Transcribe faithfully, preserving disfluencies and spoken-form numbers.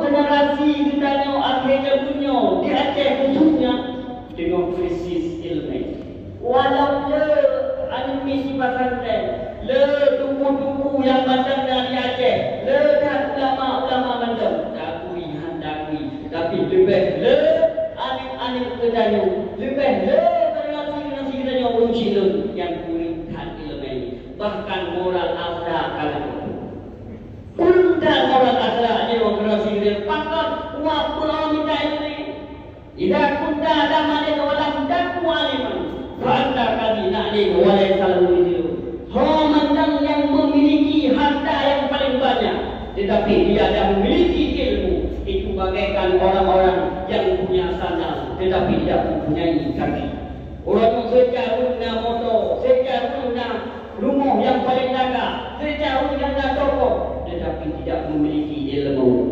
Generasi geutanyoe akhé jameun nyoe di Aceh khususnya teungoh krisis ileumèe. Walau le aneuk miet pesantren, le teungku-teungku nyang mantong na di Aceh, le that ulama-ulama mantong, takui han takui, tapi leubeh le aneuk-aneuk geutanyoe, leubeh le generasi-generasi geutanyoe ureueng syedara nyang turi that ileumèe, bahkan moral akhlak ka lakoe. Ureueng that moral akhlak nyoe generasi geutanyoe pakon kuat beuo mita ileumèe. Idza kunta lam alim wa lam takun aliman, fa anta kadhi na'lin wa laysa lahu wizrun. Ho mantong nyang memiliki harta yang paling banyak, tetapi tidak ada memiliki ilmu, itu bagaikan orang-orang yang punya sandal tetapi tidak mempunyai kaki. Ureueng seujarah na moto, seujarah na rumoh nyang paling laga, seujarah nyang na toko, tetapi tidak memiliki ilmu.